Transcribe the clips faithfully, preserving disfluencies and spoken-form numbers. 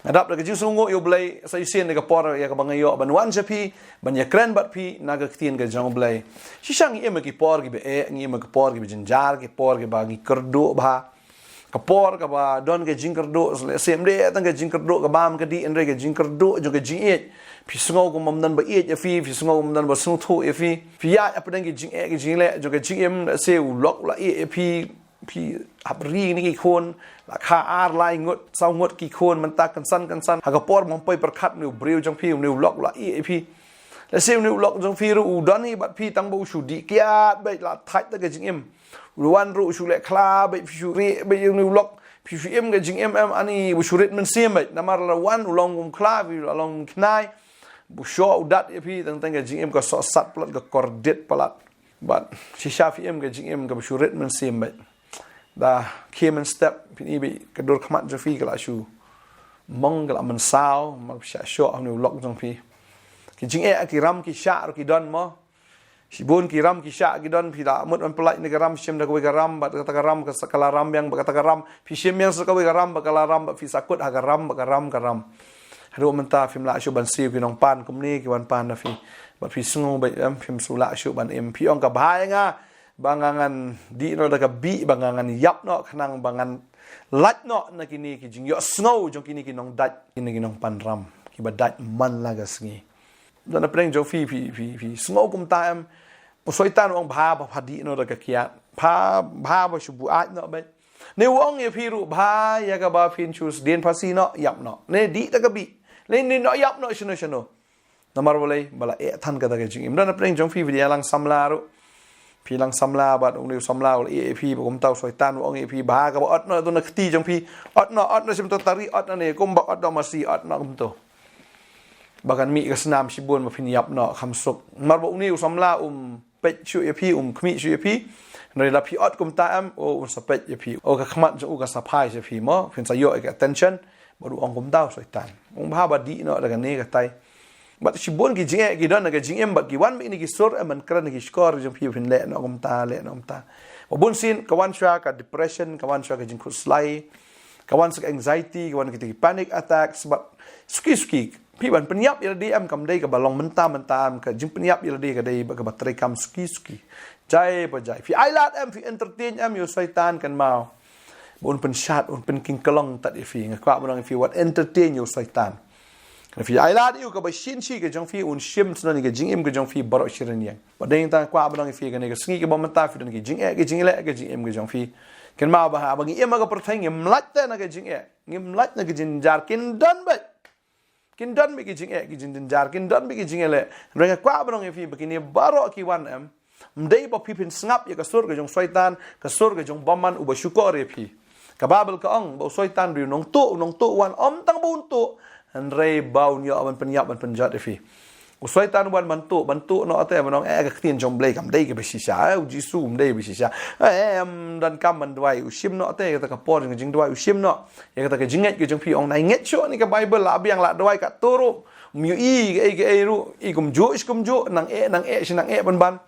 Nga dap da ka jingsngewnguh ïa U Blei sa shisien da ka por ïa kaba nga ïoh ban wan sha phi, ban ïakren bad phi na ka ktien ka jong U Blei. Shisha ngi im ha ki por kiba eh, ngi im ha ki por kiba jynjar, ki por kiba ngi kyrduh bha. Ka por kaba don ka jingkyrduh, lehse ym dei tang ka jingkyrduh ka bam ka dih, hynrei ka jingkyrduh jong ka jingïeit. Phi sngew kum ym don ba ïeit ïa phi, phi sngew kum ym don ba sngewthuh ïa phi. Phi ïaid hapdeng ki jingeh ki jingleh jong ka jingim, lehse u lok u la ïeh ïa phi, phi hap ri ne ki khun, la kha ar lai ngut, saw ngut ki khun, mynta kynsan kynsan. Ha ka por ba ym poi pyrkhat une u briew jong phi, une u lok u la ïeh ïa phi. Lehse une u lok jong phi ruh u don hi bad phi tang ba u shu dih kiad beit, la thait da ka jingim. U wan ruh u shu leh khla beit, phi shu rieh beit ïa une u lok, phi shu im ka jingim em, ani u shu rit mynsiem beit. Namar la wan u long kum khla, phi la long kum khnai. U shoh u dat ïa phi, teng teng ka jingim ka sohsat palat, ka kordit palat. Bad shisha phi im ka jingim kaba shu rit mynsiem beit. Da khie mynstep phin i beit ka dur khmat jong phi ka la shu mong, ka la mynsaw, namar phi shah shoh ha une u lok jong phi. Ki jingeh ki ram ki shah ruh ki don mo. Shibun ki ram ki shah ki don, phi la mut ban pyllait na ka ram, shim da kawei ka ram bad kata ka ram ka sa ka la ram biang, bad kata ka ram phi shim biang sa kawei ka ram bad ka la ram, bad phi sa kut ha ka ram bad ka ram ka ram. Haduh mynta phim lah shuh ban siew ki nongpan kumne ki wan pan na phi. Bad phi sngew beit em, phim shu lah shuh ban im. Phi ong ka bha ïa nga ba nga ngan dih noh da ka bih, ba nga ngan ïap noh, khnang ba ngan lait noh na kine ki jingïohsngew jong kine ki nongdait, kine ki nongpan ram kiba dait man la ka sngi. Don na pdeng jong phi, phi, phi, phi sngew kumta em? U Soitan u ong bha ba pha dih noh da ka kiad, bha, bha ba shu buaid noh beit. Ne u ong ïa phi ruh bha ïa kaba phin shu sdien phasi noh, ïap noh, ne dih da ka bih, ne, ne noh ïap noh shano shano. Namar balei? Ba la eh than kata ka jingim. Don na pdeng jong phi, phi dei ïalang samla ruh. Phi ïalang samla bad une u samla u la ïeh ïa phi, ba kumta u Soitan u ong ïa phi bha kaba ot noh tu na kti jong phi, ot noh, ot noh shim tu tari, ot noh ne kumba ot noh masi, ot noh kumtu. Ba kan mih ka snam shibun ba phin ïap noh kham suk. Namar ba une u samla um peit shuh ïa phi, um khmih shuh ïa phi. Hynrei lada phi ot kumta em, o un sa peit ïa phi, o ka khmat jong u kan sa phai sha phi mo, phin sa ïoh ïa ka attention. Bad u ong kumta u Soitan. Ong bha ba dih noh da kane katai. Bad shibun ki jingeh ki don ha ka jingim bad ki wan beit na ki sur em, ban kren na ki shkor jong phi, phin leh noh kumta, leh noh kumta. Ba bun sien ka wan shuwa ka depression, ka wan shuwa ka jingkhuslai, ka wan sa ka anxiety, ka wan kita ki panic attacks, bad suki suki. Phi ban pynïap ïa lade em, kam dei kaba long mynta mynta em, ka jingpynïap ïa lade ka dei ba kaba treikam suki suki. Jai ba jai. Phi ailad em, phi entertain em ïa u Soitan, kynmaw ba un pynshad, un pynking klong tad ïa phi. Nga kwah ban ong ïa phi, wat entertain ïa u Soitan. Phi ailad ïa u, kaba shisha ka jong phi un shim shuh na ka jingim ka jong phi baroh shi rynïeng. Bad dei tang kwah ban ong ïa phi, kane ka sngi kaba mynta phi don ki jingeh ki jingleh ha ka jingim ka jong phi. Kynmaw ba haba ngi im ha ka pyrthei ngim lait te na ka jingeh, ngim lait na ka jynjar, kin don beit. Kin don beit ki jingeh ki jingjynjar, kin don beit ki jingeh leh. Hynrei nga kwah ban ong ïa phi ba kine baroh ki wan em, ym dei ba phi phin sngap ïa ka sur ka jong u Soitan, ka sur ka jong u bymman uba shukor ïa phi. Ka Baibl ka ong ba u Soitan u dei u nongtuh, u nongtuh u wan ym tang ba un tuh, hynrei ba un ïoh ban pynïap ban pynjot ïa phi. U Soitan u wan ban tuh, ban tuh noh te, ban ong eh ka ktien jong u Blei kam dei kaba shisha, eh u Jisu um dei ba shisha. Eh, em, donkam ban duwai, u shim noh te, kata ka por jong ka jingduwai u shim noh. Ïa kata ka jingngeit ka jong phi, ong nai ngeit shuh na ka Baibl, la biang la duwai katto ruh, um ïohi kaei kaei ruh, i kumjuh shi kumjuh, nang eh, nang eh shi nang eh ban ban.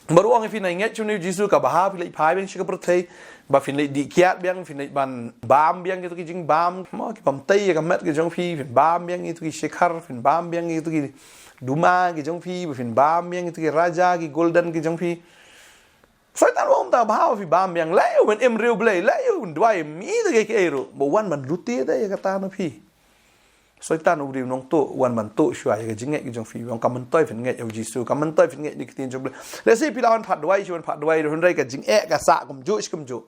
Baroh ong ïa phi nai ngeit shuh na u Jisu, kaba ha phi leit phai biang sha ka pyrthei, ba phin leit dih kiad biang, phin leit ban bam biang kito ki jingbam mo, ki bam tei ïa ka met ka jong phi, phin bam biang kito ki shikhar, phin bam biang kito ki duma ki jong phi, ba phin bam biang kito ki raja ki golden ki jong phi. Soitan u ong ta ba ha phi bam biang, leh ïa u ban im riewblei, leh ïa u ban duwai, ym i te kiei kiei ruh, ba u wan ban lute te ïa kata na phi. Soitan u dei u nongtuh, u wan ban tuh shuwa ïa ka jingngeit ka jong phi. U ong kam myntoi phin ngeit ïa u Jisu, kam myntoi phin ngeit ïa ka ktien jong u Blei. Lehse phi la wan phah duwai, shu wan phah duwai ruh, hynrei ka jingeh ka sah kumjuh shi kumjuh.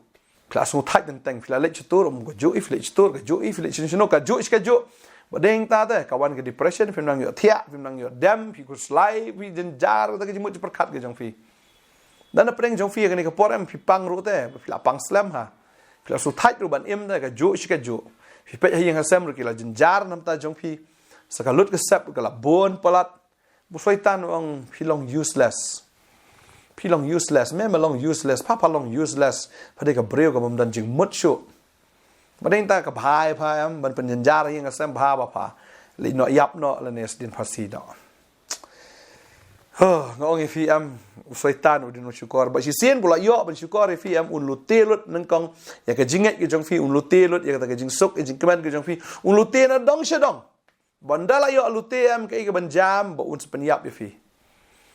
Phi la sngewthait teng teng, phi la leit shatur, um kajuh, phi leit shatur kajuh, phi leit shano shano kajuh shi kajuh. Ba dei ta te ka wan ka depression, phim nang ïoh thiah, phim nang ïoh dem, phi khuslai, phi jynjar, kata ka jingmut jingpyrkhat ka jong phi. Don na pdeng jong phi kane ka por em, phi pang ruh te, phi la pang slem ha. Phi la sngewthait ruh ban im te kajuh shi kajuh. Phi peit ha ïing ha sem ruh ki la jynjar namar ta jong phi. Sa ka lut ka sep ka la bun palat. U Soitan u ong phi long useless. Phi long useless, me me long useless, pha pha long useless. Pha dei ka briew kaba ym don jingmut shuh. Ba dei ta ka bha ïa pha em, ban pynjynjar ha ïing ha sem, bha ba pha leit noh ïap noh lane sdien phasi noh. Oh, nga ong ïa phi em, u Soitan u dei u nongshukor. Bad shisien ba u la ïoh ban shukor ïa phi em, un lute lut nyngkong ïa ka jingngeit ka jong phi, un lute lut ïa kata ka jingsuk, ïa ka jingkmen ka jong phi, un lute na dong sha dong. Bad ynda la ïoh lute em, kaei kaban jam, ba un sa pynïap ïa phi.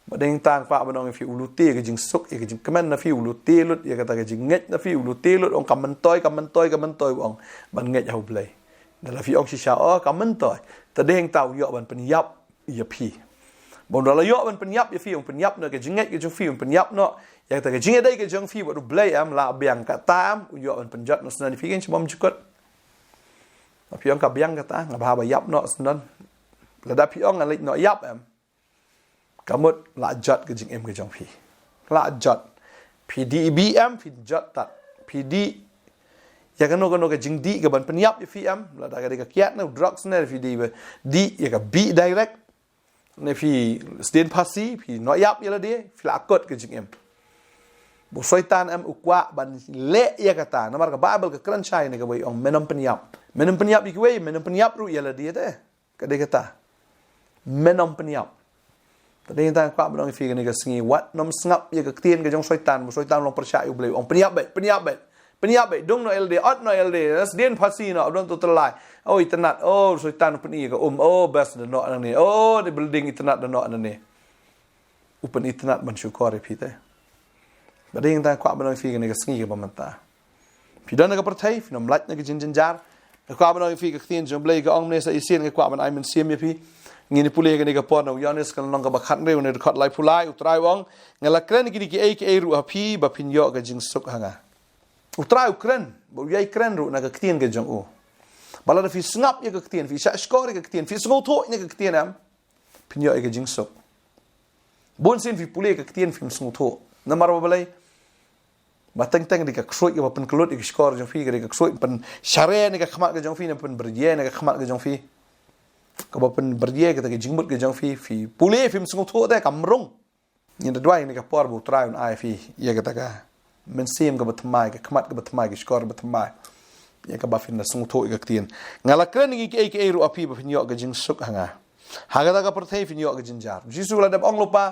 Bad dei tang kwah ban ong ïa phi, u lute ïa ka jingsuk, ïa ka jingkmen na phi, u lute lut ïa kata ka jingngeit na phi, u lute lut, ong ka myntoi, ka myntoi, ka myntoi, ong ban ngeit ha U Blei. Ynda la phi ong shisha, oh, ka myntoi. Te dei tang u ïoh ban pynïap ïa phi. Bad ynda la ïoh ban pynïap ïa phi, un pynïap noh ka jingngeit ka jong phi, un pynïap noh ïa kata ka jingïadei ka jong phi bad U Blei em, la biang kata em, u ïoh ban pynjot noh shuh na phi, kan shu bam jukut. La phi ong ka biang kata, nga bha ba ïap noh shuh. Lada phi ong nga leit noh ïap em, ka mut la jot ka jingim ka jong phi. La jot. Phi dih bih em, phi jot tad. Phi dih ïa kano kano ka jingdih kaban pynïap ïa phi em, lada ka dei ka kiad ne u drugs ne, phi dih ba dih ïa ka bih direct. Ne phi sdien phasi, phi noh ïap ïa lade, phi la kut ka jingim. Ba u Soitan em u kwah ban leh ïa kata. Namar ka Baibl ka kren shai ne kawei, ong men ym pynïap. Men ym pynïap ïa kiwei, men ym pynïap ruh ïa lade te. Ka dei kata. Men ym pynïap. Te dei tang kwah ban ong ïa phi kane ka sngi, wat nym sngap ïa ka ktien ka jong u Soitan, ba u Soitan u long pyrshah ïa U Blei, ong pynïap beit, pynïap beit. Pynïap beit, dung noh ïa lade, ot noh ïa lade, sdien phasi noh, don tu tylli. Oh, itynnad, oh, u Soitan u pyni ka um, oh, best da noh nangne, oh, the building itynnad da noh nangne. U pynitynnad ban shukor ïa phi te. Bad dei tang kwah ban ong ïa phi kane ka sngi kaba mynta. Phi don ha ka pyrthei, phin ym lait na ka jingjynjar. Nga kwah ban ong ïa phi ka ktien jong U Blei ka ong, mynne sa shisien nga kwah ban ai mynsiem ïa phi. Ngin ïa pule kane ka por na u Ïoannis ka lynnong kaba khathynriew, na u dkhot laiphew lai, u Trai u ong, nga la kren kine kiei kiei ruh ha phi, ba phin ïoh ka jingsuk ha nga. U Trai u kren, ba u ïai kren ruh na ka ktien ka jong u. Ba lada phi sngap ïa ka ktien, phi shah shkor ïa ka ktien, phi sngewthuh ïa ka ktien em, phin ïoh ïa ka jingsuk. Bun sien phi pule ka ktien phim sngewthuh. Namar ba balei? Ba teng teng dei ka ksuid kaba pynkyllut ïa ka shkor jong phi, ka dei ka ksuid pynshare na ka khmat ka jong phi, na pynbriew na ka khmat ka jong phi. Kaba pynbriew kata ka jingmut ka jong phi, phi pule phim sngewthuh te, kam rung. Ngin da duwai na ka por ba u Trai un ai phi ïa kata ka mynsiem kaba thymmai, ka khmat kaba thymmai, ka shkor ba thymmai. Ïa kaba phin da sngewthuh ïa ka ktien. Nga la kren ïa kiei kiei ruh ha phi ba phin ïoh ka jingsuk ha nga. Ha kata ka pyrthei phin ïoh ka jynjar. U Jisu u la dep ong lypa,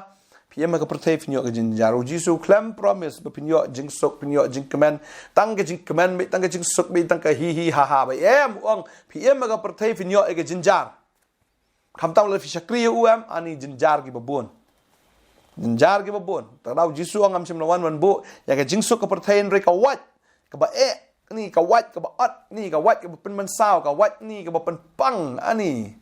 phi im ha ka pyrthei phin ïoh ka jynjar. U Jisu u khlem promise ba phin ïoh jingsuk, phin ïoh jingkmen. Tang ka jingkmen beit, tang ka jingsuk beit, tang ka hi hi ha ha beit. Em, u ong, phi im ha ka pyrthei phin ïoh ïa ka jynjar. Khamtam lada phi shakri ïa u em, ani jynjar kiba bun. Jynjar kiba bun. Te da u Jisu u ong, ngam shym la wan ban buh ïa ka jingsuk ka pyrthei, hynrei ka wait kaba eh, ani ka wait kaba ot, ani ka wait kaba pynmynsaw, ka wait ani kaba pynpang, ani.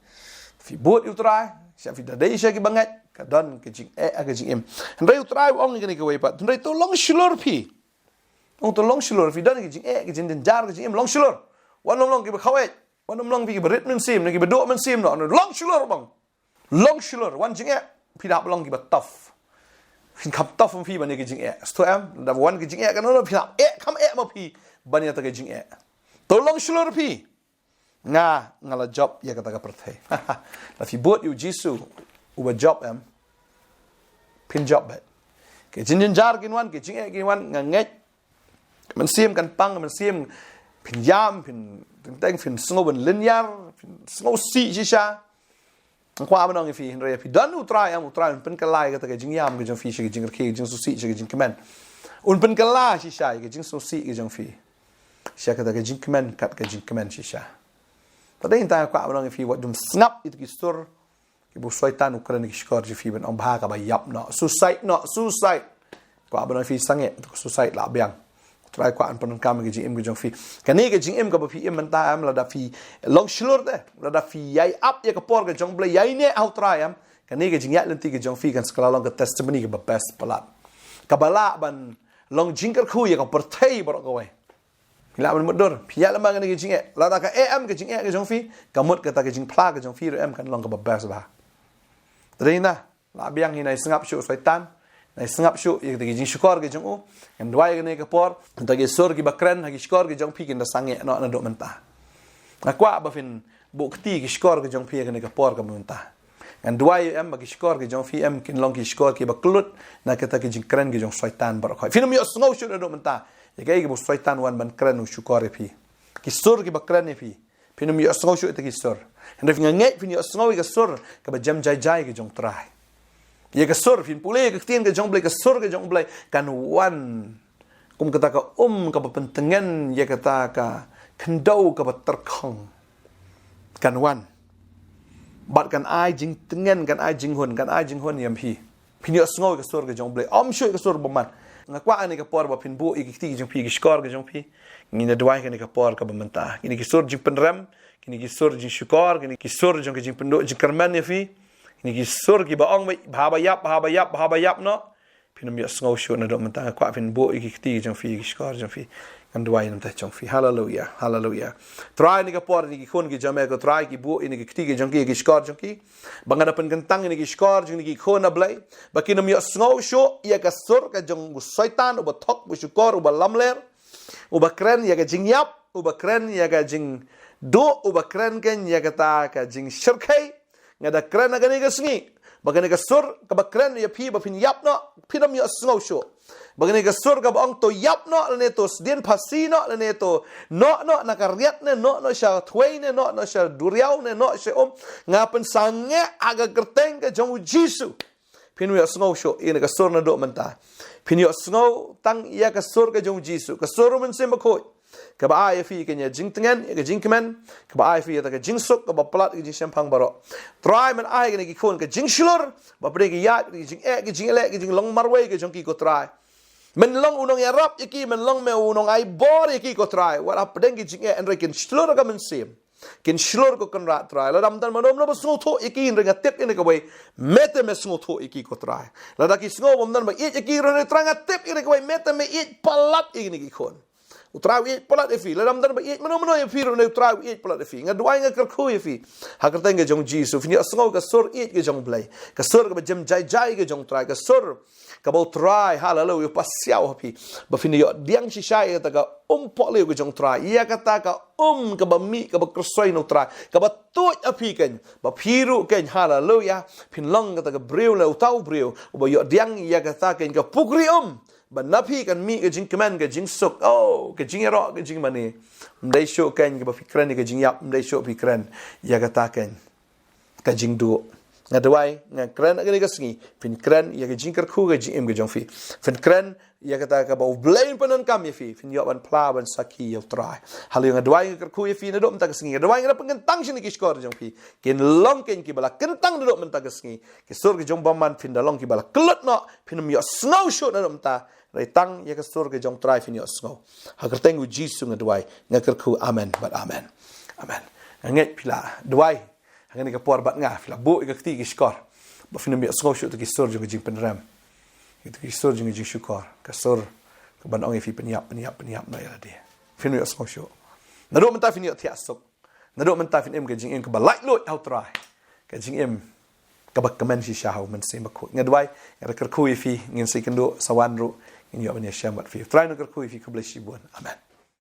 Phi bud ïa u Trai, sha phi da dei sha kiba ngeit, ka don ka jingeh, ka jingim. Hynrei u Trai u ong ïa kane kawei pat, hynrei to long shlur phi. Ong to long shlur, phi don ka jingeh, ka jingjynjar, ka jingim, long shlur. Wat nym long kiba khawai. Wat nym long phi kiba rit mynsiem, ne kiba duh mynsiem, no, no, long shlur bang. Long shlur, wan jingeh, phi da hap long kiba tough. Phin kham tough phi ban ïa ka jingeh. Sngewthuh em, da wan ka jingeh kano, phin hap eh, kham eh ma phi ban ïa kata ka jingeh. To long shlur phi. Nga, nga la jop ïa kata ka pyrthei. Lada phi bud ïa u Jisu uba jop em, phin jop beit. Ka jingjynjar kin wan, ka jingeh kin wan, nga ngeit. Mynsiem kan pang, mynsiem phin ïam, phin teng teng, phin sngew ban lynñiar, phin sngew sih shisha. Nga kwah ban ong ïa phi, hynrei phi don u Trai em, u Trai un pynkylla ïa kata ka jingïam ka jong phi sha ka jingrkhie, ka jingsngewsih, sha ka jingkmen. Un pynkylla shisha ïa ka jingsngewsih ka jong phi sha kata ka jingkmen, kat ka jingkmen shisha. Te dei tang kwah ban ong ïa phi, wat dum sngap ïa ki sur kiba u Soitan u kren ha ki shkor jong phi ban ong ba kaba ïap noh, suicide noh, suicide. Kwah ban ong ïa phi, sangeh, to suicide lah biang. U Trai kwah ban pyndonkam ïa ka jingim ka jong phi. Kane ka jingim kaba phi im mynta em, lada phi long shlur te, lada phi ïai ap ïa ka por ka jong U Blei, ïaineh ha u Trai em, kane ka jingïaid lynti ka jong phi kan sa kylla long ka testimony kaba best palat. Kaba lah ban long jingkyrkhu ïa ka pyrthei baroh kawei. Phi lah ban mutdur, phi ïaid lem bad kane ka jingeh. Lada ka eh em ka jingeh ka jong phi, ka mut kata ka jingphla ka jong phi ruh em kan long kaba best bha. Te dei na, lah biang hi, nai sngap shuh Soitan, nai sngap shuh ïa kata ka jingshukor ka jong u. Ngan duwai kane ka por, kata ki sur kiba kren ha ki shkor ka jong phi kin da sangeh noh naduh mynta. Nga kwah ba phin buh kti ki shkor ka jong phi ha kane ka por ka mynta. Ngan duwai em ba ki shkor ki jong phi em kin long ki shkor kiba kyllut na kita ki jingkren ki jong Soitan baroh khoit. Phin ym ïohsngew shuh naduh mynta ïa kaei kaba u Soitan wan ban kren u shukor ïa phi. Ki sur kiba kren ïa phi, phin ym ïohsngew shuh ïa kita ki sur. Hynrei phin, nga ngeit phin ïohsngew ïa ka sur kaba jem jai jai ki jong Trai. Ïa ka sur, phin pule ïa ka ktien ka jong U Blei, ka sur ka jong U Blei kan wan kum kata ka um kaba pyntngen ïa kata ka khyndew kaba tyrkhong. Kan wan. Bad kan ai jingtngen, kan ai jinghun, kan ai jinghun ïa phi. Phin ïohsngew ïa ka sur ka jong U Blei. Ym shuh ïa ka sur bymman. Nga kwah ha kane ka por ba phin buh ïa ki kti ki jong phi, ki shkor ki jong phi. Ngin ïa duwai ha kane ka por kaba mynta. Kine ki sur jingpynrem, kine ki sur jingshukor, kine ki sur jong ka jingpynduh jingkyrmen ïa phi. Kine ki sur kiba ong ba, haba ïap, haba ïap, haba ïap noh. Phin ym ïohsngew shuh naduh mynta. Nga kwah phin buh ïa ki kti ki jong phi, ki shkor jong phi. Ngan duwai na bynta jong phi. Haleluya, haleluya. Trai, ha kane ka por, kine ki khun ki jong me ko Trai, ki buh ïa kine ki kti ki jong ki, ki shkor jong ki. Ba nga da pynkyntang ïa kine ki shkor jong kine ki khun, A Blei, ba kin ym ïohsngew shuh ïa ka sur ka jong u Soitan, uba thok, uba shukor, uba lamler, uba kren ïa ka jingïap, uba kren ïa ka jingduh, uba kren kein ïa kata ka jingshyrkhei. Nga da kren ha kane ka sngi ba kane ka sur kaba kren ïa phi ba phin ïap noh, phin ym ïohsngew shuh. Ba kane ka sur kaba ong to ïap noh, lane to sdien phasi noh, lane to noh noh na ka riat ne, noh noh sha thwei ne, noh noh sha duriaw ne, noh sha um. Nga pynsangeh ha ka kyrteng ka jong U Jisu. Phin ym ïohsngew shuh ïa kane ka sur naduh mynta. Phin ïohsngew tang ïa ka sur ka jong U Jisu, ka sur U Mynsiem Bakhuid, kaba ai ïa phi kane ka jingtngen, ïa ka jingkmen, kaba ai ïa phi ïa ka jingsuk, kaba palat ïa ka jingshemphang baroh. Trai, men ai ïa kine ki khun ka jingshlur, ba pdeng ki ïaid, ka jingeh, ka jingeh, ka jinglong marwei ka jong ki ko Trai. Men long u nongïarap ïa ki, men long me u nongaibor ïa ki ko Trai. Wat hapdeng ki jingeh, hynrei kin shlur ka mynsiem. Kin shlur ko Kynrad Trai. Lada ym don mano mano ba sngewthuh ïa ki, hynrei nga tip ïa kane kawei, me te me sngewthuh ïa ki ko Trai. Lada ki sngew ba ym don ba ïeit ïa ki ruh, Trai, nga tip ïa kane kawei, me te me ïeit palat ïa kine ki khun. U Trai u ïeit palat ïa phi. Lada ym don ba ïeit mano mano ïa phi ruh, U Trai u ïeit palat ïa phi. Nga duwai, nga kyrkhu ïa phi ha kyrteng ka jong U Jisu. Phin ïohsngew ka sur ïeit ka jong U Blei, ka sur kaba jem jai jai ka jong U Trai, ka sur kaba U Trai, haleluya, u pasiaw ha phi, ba phin ïoh diang shisha ïa kata ka um pohliew ka jong U Trai, ïa kata ka um kaba mih, kaba kyrsoi na U Trai, kaba tuid ha phi kein, ba phi ruh kein, haleluya, phin long kata ka briew, lane uta u briew uba ïoh diang ïa kata kein ka pukri um, ba na phi kan mih ka jingkmen, ka jingsuk, oh, ka jingïaroh, ka jingmane. Ym dei shuh kein kaba phi kren ïa ka jingïap, ym dei shuh phi kren ïa kata kein ka jingduh. Nga duwai, nga kren ha kane ka sngi, phin kren ïa ka jingkyrkhu, ka jingim ka jong phi. Phin kren ïa kata kaba U Blei u pyndonkam ïa phi, phin ïoh ban phla, ban sakhi ïa U Trai. Haleluya, nga duwai, nga kyrkhu ïa phi naduh mynta ka sngi. Nga duwai, nga da pynkyntang sha kine ki shkor jong phi, kin long kein kiba la kyntang naduh mynta ka sngi. Ki sur ki jong bymman phin da long kiba la kyllut noh, phin ym ïohsngew shuh naduh mynta. Hynrei tang ïa ka sur ka jong U Trai phin ïohsngew. Ha kyrteng U Jisu nga duwai, nga kyrkhu, amen bad amen. Amen. Nga ngeit phi la duwai ha kane ka por bad nga, phi la buh ïa ka kti ki shkor, ba phin ym ïohsngew shuh ïa ki sur jong ka jingpynrem, ïa ki sur jong ka jingshukor, ka sur kaban ong ïa phi pynïap, pynïap, pynïap noh ïa lade. Phin ym ïohsngew shuh. Naduh mynta phin ïohthiah suk. Naduh mynta phin im ka jingim kaba laitluid ha U Trai, ka jingim kaba kmen shisha ha U Mynsiem Bakhuid. Nga duwai, nga da kyrkhu ïa phi, ngin sa ïakynduh sa wan ruh, ngin ïoh ban ïashem bad phi. U Trai un kyrkhu ïa phi, khublei shibun. Amen.